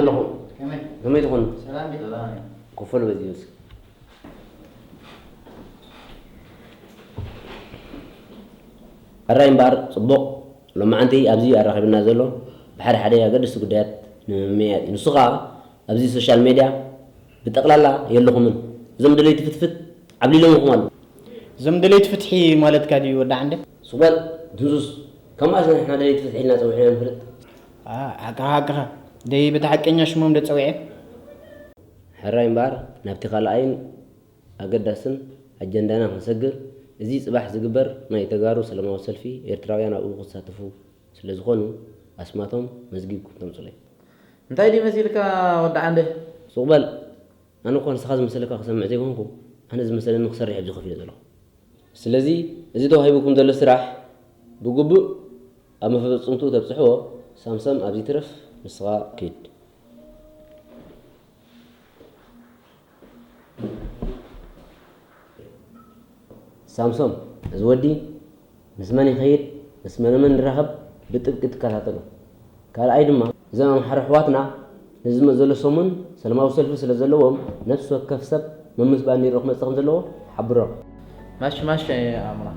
ኣለኹም። ከመይ ትኾኑ? ኮፈሉ በዚ ይወስድ። ሕራይ እምበኣር ጽቡቕ፣ ሎማዓንቲ ኣብዚ ኣራኺብና ዘሎ ብሓደ ሓደ ኣገደስቲ ጉዳያት ንምምያጥ እዩ። ንሱ ኸኣ ኣብዚ ሶሻል ሜድያ ብጠቕላላ የለኹምን። እዞም ደለይቲ ፍትፍት ዓብሊሎምኹም ኣለዉ። እዞም ደለይቲ ፍትሒ ማለትካ ድዩ ወዲ ዓንደ? ሱቕ በል ድንዙዝ፣ ከም መኣስ ኢና ንሕና ደለይቲ ፍትሒ ኢልና ጸዊዕና ንፈልጥ? ሓቅኻ ሓቅኻ፣ ደይ በቲ ሓቀኛ ሽሞም ዶ ጸዊዐ? ሕራይ እምበኣር ናብቲ ካልኣይን ኣገዳስን ኣጀንዳና ክንሰግር፣ እዚ ጽባሕ ዝግበር ናይ ተጋሩ ሰላማዊ ሰልፊ ኤርትራውያን ኣብኡ ክሳተፉ ስለ ዝኾኑ ኣስማቶም መዝጊብኩም ተምጹለይ። እንታይ ድዩ መሲልካ ወዲ ዓንደ? ሱቕ በል። ኣነ እኳ ንስኻ ዝመሰለካ ክሰምዕ ዘይኮንኩ፣ ኣነ ዝመሰለኒ ክሰርሕ ኣብዚ ኮፍ ኢለ ዘለኹ። ስለዚ እዚ ተዋሂቡኩም ዘሎ ስራሕ ብግቡእ ኣብ መፈጸምትኡ ተብጽሕዎ። ሳምሰም ኣብዚ ትረፍ፣ ንስኻ ኪድ። ሳምሶም፣ እዚ ወዲ ምስ መን ይኸይድ፣ ምስ መነ መን ይራኸብ ብጥብቂ ትከታተሎ። ካልኣይ ድማ፣ እዞም ኣምሓሩ ኣሕዋትና ነዚ ዝመጽእ ዘሎ ሰሙን ሰላማዊ ሰልፊ ስለ ዘለዎም፣ ነፍሲ ወከፍ ሰብ መምስ ባንዴርኡ ክመጽእ ከም ዘለዎ ሓብሮም። ማሽ ማሽ ኣምና።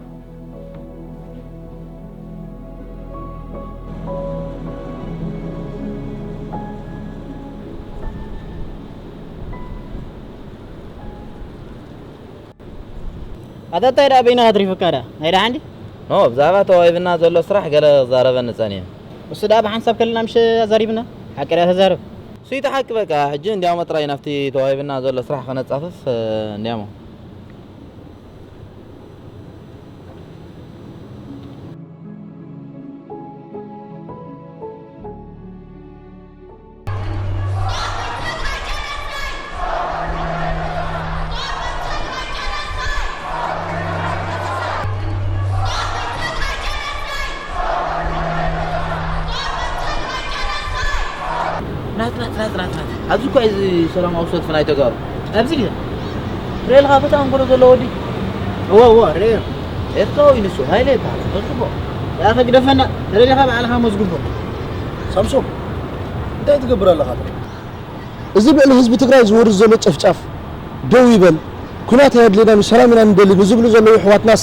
ኣታ እንታይ ደኣ በይንኻ ኣትሪፉካ ደኣ? ናይ ደሓን ድዩ? ኖ፣ ብዛዕባ ተዋሂብና ዘሎ ስራሕ ገለ ክዛረበኒ ጸኒሑ። እሱ ደኣ ብሓንሳብ ከለና ምሽ ኣዛሪብና? ሓቂ ደኣ ተዛረብ። እሱ እቲ ሓቂ በቃ። ሕጂ እንዲያሞ ጥራይ ናብቲ ተዋሂብና ዘሎ ስራሕ ከነጻፍፍ፣ እ፣ እንዲያሞ። ናት፣ ናት፣ ናት፣ ናት፣ ናት። ኣብዚ እኮ እዩ እዚ ሰላማዊ ሰልፊ ናይ ተጋሩ። ኣብዚ ድዩ? ሬልኻ በታ ኣንጎሎ ዘሎ ወዲ? እወ፣ እወ፣ ሬል። ኤርትራዊ እዩ ንሱ፣ ሃይለ ይበሃል። መዝግቦ። ያኸ ግደፈና፣ ተደሊኻ ባዕልኻ መዝግቦ። ሳምሶም፣ እንታይ ትገብር ኣለኻ? እዚ ልዕሊ ህዝቢ ትግራይ ዝወርድ ዘሎ ጨፍጫፍ ደው ይበል፣ ኲናት ኣየድልየናን እዩ፣ ሰላም ኢና ንደሊ ንዝብሉ ዘለዉ ኣሕዋትናስ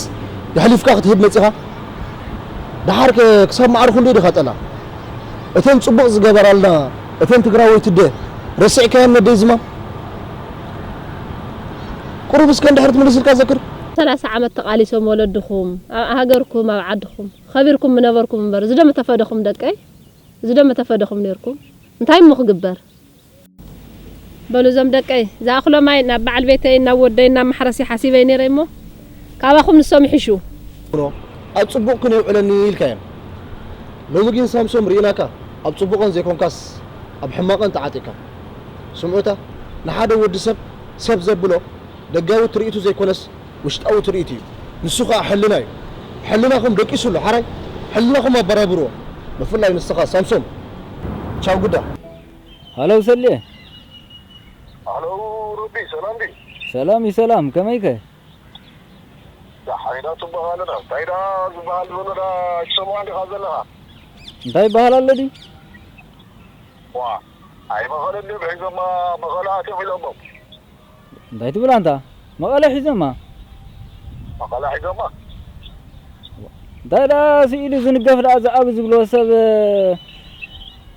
የሕሊፍካ ክትህብ መጺኻ? ደሓር ከ ክሳብ መዓር ኩሉ ዲኻ ጠላ? እተን ጽቡቕ ዝገበራልና፣ እተን ትግራወይቲ ኣደ ረሲዕካየን ነደይ ዝማም? ቁሩብ እስከ ንድሕሪት ምልስ ኢልካ ዘክር። ሰላሳ ዓመት ተቓሊሶም ወለድኹም፣ ኣብ ሃገርኩም፣ ኣብ ዓድኹም ኸቢርኩም ምነበርኩም እምበር፣ እዚ ዶ ምተፈደኹም ደቀይ? እዚ ዶ ምተፈደኹም ኔርኩም? እንታይ እሞ ክግበር? በሉ እዞም ደቀይ፣ ዝኣኽሎ ማይ ናብ በዓል ቤተይን ናብ ወደይን ናብ ማሕረስይ ሓሲበ ነይረ እሞ፣ ካባኹም ንሶም ይሕሹ። ኩኖ፣ ኣብ ጽቡቕ ኩን የውዕለኒ ኢልካዮም። ሎሚ ግን ሳምሶም ርኢናካ፣ ኣብ ጽቡቕን ዘይኮንካስ ኣብ ሕማቕን ተዓጢቕካ። ስምዑታ፣ ንሓደ ወዲ ሰብ፣ ሰብ ዘብሎ ደጋዊ ትርኢቱ ዘይኮነስ ውሽጣዊ ትርኢት እዩ። ንሱ ኸኣ ሕልና እዩ። ሕልናኹም ደቂሱ ኣሎ፣ ሓራይ? ሕልናኹም ኣበራብርዎ። ብፍላይ ንስኻ ሳምሶም። ቻው ግዳ። ሃሎ ሰሌ። ሃሎ ሮቢ፣ ሰላም ድዩ? ሰላም እዩ ሰላም፣ ከመይከ? ዳሓይዳ ጽቡቕ ኣለና። እንታይ ዳ ዝበሃል ዘሎ ዳ ትሰምዖ እንዲኻ ዘለኻ? እንታይ ይበሃል ኣሎ ድዩ? ዋ፣ ኣይ መቐለ እንድዮም ሒዞማ፣ መቐለ ኣትዮም ኢሎሞም። እንታይ ትብል ኣንታ? መቐለ ሒዞማ? መቐለ ሒዞማ? እንታይ ደኣ ስኢሉ ዝንገፍ ደኣ ዝኣቢ ዝብልዎ ሰብ፣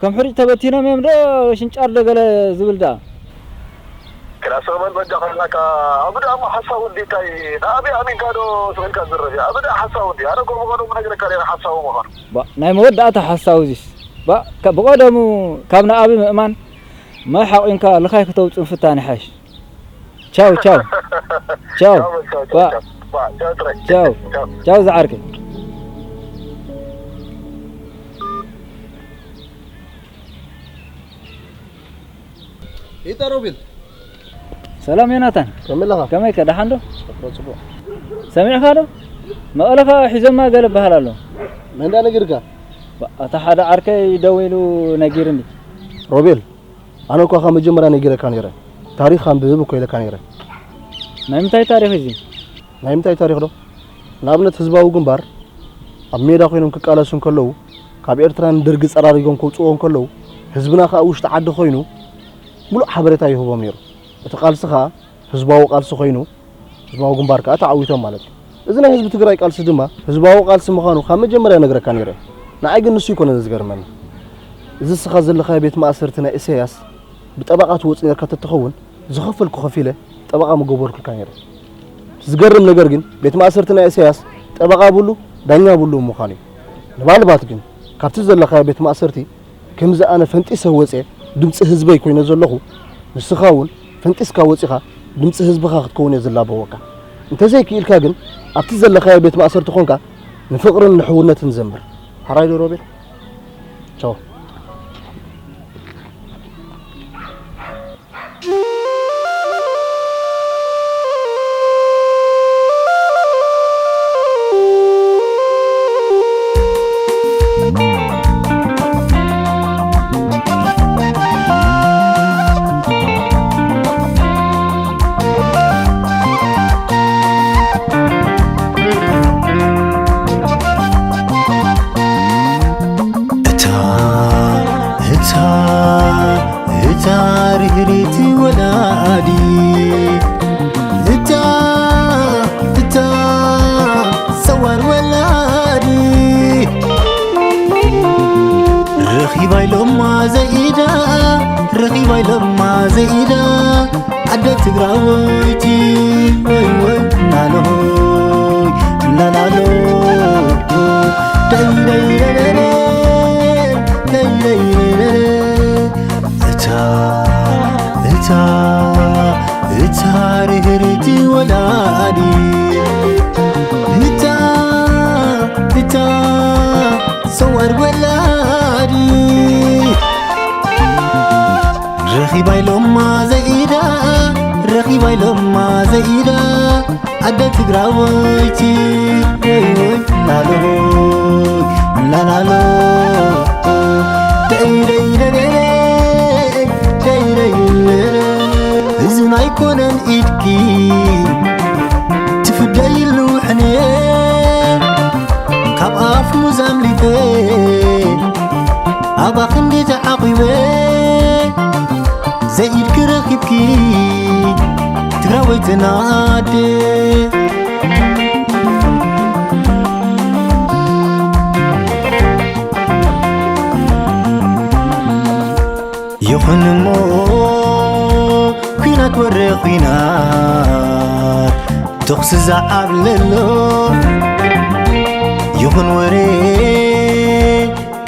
ከም ሕሩጭ ተበቲኖም እዮም ዶ ሽንጫር ዶ ገለ ዝብል ደኣ? ክላስ በል በጃ ኸልናካ፣ ኣብ ደኣ እሞ ሓሳዊ እንዲ እንታይ፣ ንኣቢ ኣሚንካ ዶ ስቕ ኢልካ ዝረብ እያ? ኣብ ደኣ ሓሳዊ እንዲ፣ ኣነ እኮ ብቐደሙ ነግረካ ነይረ ሓሳዊ ምዃኑ። ባ፣ ናይ መወዳእታ ሓሳዊ እዚስ። ባ፣ ከ-፣ ብቐደሙ ካብ ንኣቢ ምእማን ማይ ሓቒንካ ልኻይ ክተውጽእ ምፍታን ይሓይሽ። ቻው፣ ቻው። ቻው። ቻው፣ ቻው፣ ባ፣ ቻው፣ ቻው፣ ቻው፣ ጥራይ። ቻው። ቻው። ቻው፣ ዝዓርከይ። ኢታ ሮቤል። ሰላም ዮናታን። ከመይ ኣለኻ? ከመይ ከ፣ ደሓን ዶ? ጽቡቕ፣ ጽቡቕ። ሰሚዕካ ዶ? መቐለ ኸኣ ሒዞማ ገለ በሃል ኣሎ። መን ደኣ ነጊርካ? ባ፣ እታ ሓደ ዓርከይ ደዊሉ ነጊርኒ። ሮቤል፣ ኣነ እኳ ካብ መጀመርያ ነጊረካ ነይረ። ታሪኽ ኣንብብ እኮ ኢለካ ነይረ። ናይ ምንታይ ታሪኽ እዚ? ናይ ምንታይ ታሪኽ ዶ? ንኣብነት ህዝባዊ ግንባር ኣብ ሜዳ ኮይኖም ክቃለሱ እንከለዉ፣ ካብ ኤርትራ ንደርጊ ጸራሪጎም ከውጽእዎ እንከለዉ፣ ህዝብና ከኣ ውሽጢ ዓዲ ኮይኑ ምሉእ ሓበሬታ ይህቦም ነይሩ። እቲ ቃልሲ ከኣ ህዝባዊ ቃልሲ ኮይኑ ህዝባዊ ግንባር ከኣ ተዓዊቶም ማለት እዩ። እዚ ናይ ህዝቢ ትግራይ ቃልሲ ድማ ህዝባዊ ቃልሲ ምዃኑ ካብ መጀመርያ ነግረካ ነይረ። ንዓይ ግን ንሱ ኣይኮነን ዝገርመኒ። እዚ እስኻ ዘለኻዮ ቤት ማእሰርቲ ናይ ኢሳያስ ብጠበቓ ትወጽእ ነርካ ተትኸውን ዝኸፈልኩ ከፊለ ጠበቓ ምገበርኩልካ ነይረ። ዝገርም ነገር ግን ቤት ማእሰርቲ ናይ ኢሳያስ ጠበቓ ብሉ ዳኛ ብሉ ምዃኑ እዩ። ንባልባት ግን ካብቲ ዘለኻዮ ቤት ማእሰርቲ ከምዚ ኣነ ፈንጢሰ ወፅየ ድምፂ ህዝበይ ኮይነ ዘለኹ፣ ንስኻ እውን ፈንጢስካ ወፂኻ ድምፂ ህዝብኻ ክትከውን እየ ዝላበወካ። እንተዘይክኢልካ ግን ኣብቲ ዘለኻዮ ቤት ማእሰርቲ ኮንካ ንፍቕርን ንሕውነትን ዘምር። ሓራይ ዶ ሮቤል? ቻው። እታ እታ እታ ርህሪቲ ወላዲ እታ እታ ሰዋር ወላዲ ረኺባ ኢሎማ ዘይዳ ረኺባ ኢሎማ ዘይዳ ኣደ ትግራወይቲ ወይ ወይ ላሎይ ላላሎ ደይደይደይደይ ደይደይደይደይ እታ እታ እታ ርህሪቲ ወላዲ እታ እታ ሰዋር ወላዲ ረኺባ ኢሎማ ዘይዳ ረኺባ ኢሎማ ዘይዳ ኣደ ትግራወይቲ ወይ ወይ ላሎ ላላሎ ደይደይደይደይ ደይደይደይደይ እዝን ኣይኮነን ኢድኪ ትፍደይሉ ሕንየ ካብ ኣፍ ሙዝ ኣምሊጠ ኣባ ክንዲ ተዓቒበ ዘይኢድኪ ረኺብኪ ትግራወይትና ኣደ ይኹን እሞ ኲናት ወረ ኲናት ተኹሲ ዝዓብለሎ ይኹን ወረ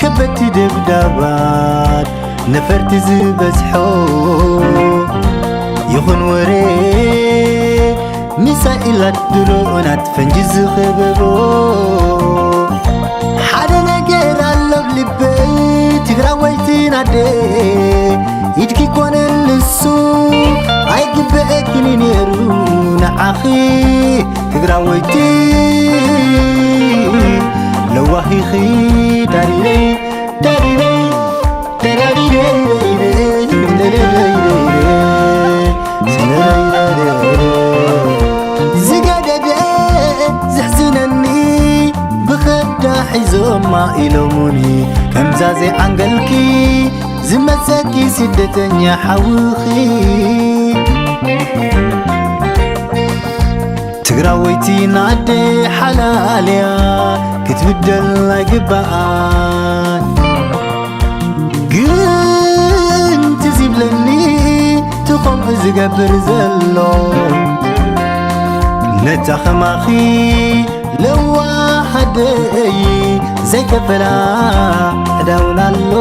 ከበድቲ ደብዳባት ነፈርቲ ዝበዝሖ ይኹን ወረ ሚሳኤላት ድሮናት ፈንጂ ዝኸበቦ ሓደ ነገር ኣሎ ኣብ ልበይ ትግራወይቲ ናደ ኢድኪ ኮነ ንሱ ኣይግበአክን ነይሩ ንዓኺ ትግራወይቲ ለዋሂኺ ዳሪረይ ዳሪረይ ዝገደደ ዝሕዝነኒ ብኸዳ ሒዞማ ኢሎሙኒ ከምዛ ዘይዓንገልኪ ዝመፀኪ ስደተኛ ሓውኺ ትግራወይቲ ናደ ሓላልያ ክትብደል ኣይግባኣን ግን ትዝ ይብለኒ እቲ ከምኡ ዝገብር ዘሎ ነታ ከማኺ ለዋህ ኣደይ ዘይከፈላ ዕዳውን ኣሎ